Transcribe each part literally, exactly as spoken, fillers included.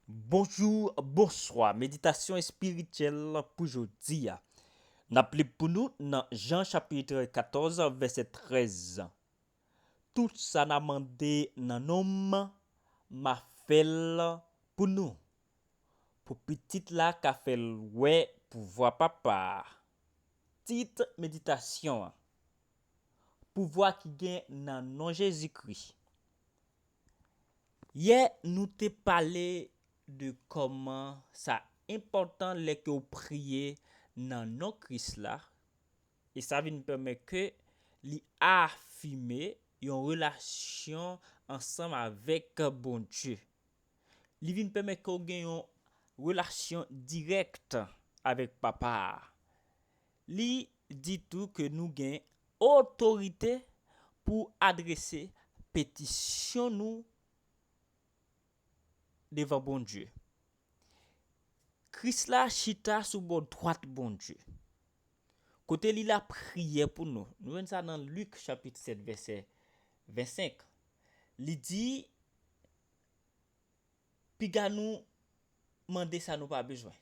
Bonjou, bonswa. Meditasyon espirityèl pou jodi a. N ap li pou nou nan Jan chapit katòz, vèsè trèz. Tout sa n a mande nan non m, m a fè l pou nou, pou pitit la ka fè l wè pouvwa Papa a. Tit meditasyon an: Pouvwa ki gen nan non Jezikri. Yè, nou te pale de kòman sa enpòtan lè ke w priye nan non Kris la, e sa vin pèmèt ke li afime yon relasyon ansanm avèk Bondye. Li vin pèmèt ke w gen yon relasyon dirèk avèk Papa a. Li di tou ke nou gen otorite pou adrese petisyon nou devan Bondye. Kris la chita sou bò dwat Bondye, kote li la priyè pou nou. Nou jwenn sa nan Lik chapit sèt, vèsè vennsenk. Li di, piga nou mande sa nou pa bezwen.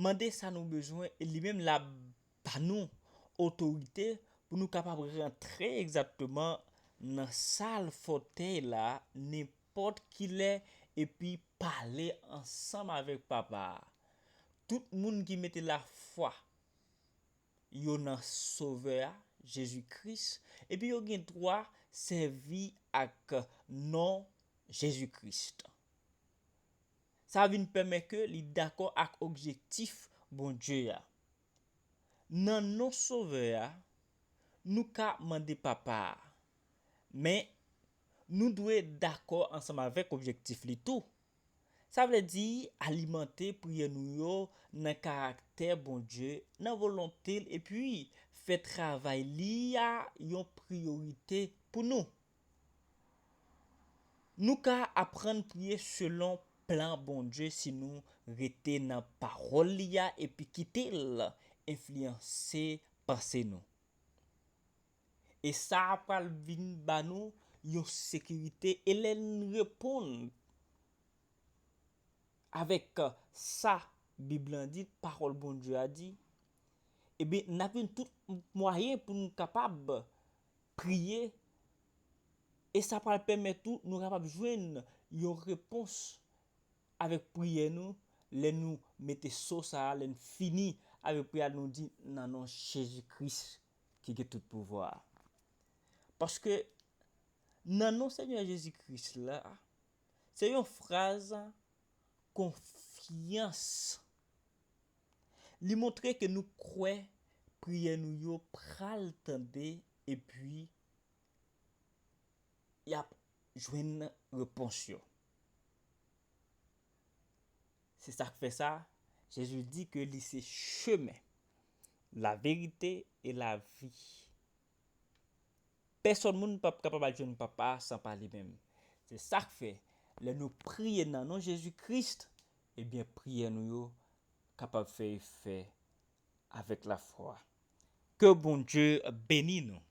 Mande sa nou bezwen, e li menm l ap ba nou otorite pou nou kapab rantre egzakteman nan sal fòtèy la, nenpòt kilè, epi pale ansanm avèk Papa a. Tout moun ki mete lafwa yo nan Sovè a, Jezi Kris, epi yo gen dwa sèvi ak non Jezi Kris. Sa vin pèmèt ke li dakò ak objektif Bondye a. Nan non Sovè a, nou ka mande Papa a, men nou dwe dakò ansanm avèk objektif li tou. Sa vle di alimante priyè nou yo nan karaktè Bondye, nan volonte l, epi fè travay li a yon priyorite pou nou. Nou ka aprann priye selon plan Bondye si nou rete nan pawòl li a epi kite l enfliyanse panse nou. E sa a pral vin ba nou yon sekirite, e lè n reponn avèk sa Bib lan di, pawòl Bondye a di, ebyen, n ap jwenn tout mwayen pou nou kapab priye, e sa pral pèmèt tou nou kapab jwenn yon repons avèk priyè nou, lè nou mete so sa a, lè n fini avèk priyè a, nou di, nan non Jezi Kris ki gen tout pouvwa a. Paske nan non Senyè Jezi Kris la, se yon fraz konfyans. Li montre ke nou kwè priyè nou yo pral tande epi y ap jwenn repons yo. Se sa k fè sa, Jezi di ke li se chemen, laverite e lavi. Pèsòn moun p ap kapab al jwenn Papa a san pa li menm. Se sa k fè, lè nou priye nan non Jezi Kris, ebyen, priyè nou yo kapab fè efè avèk lafwa. Ke Bondye beni nou.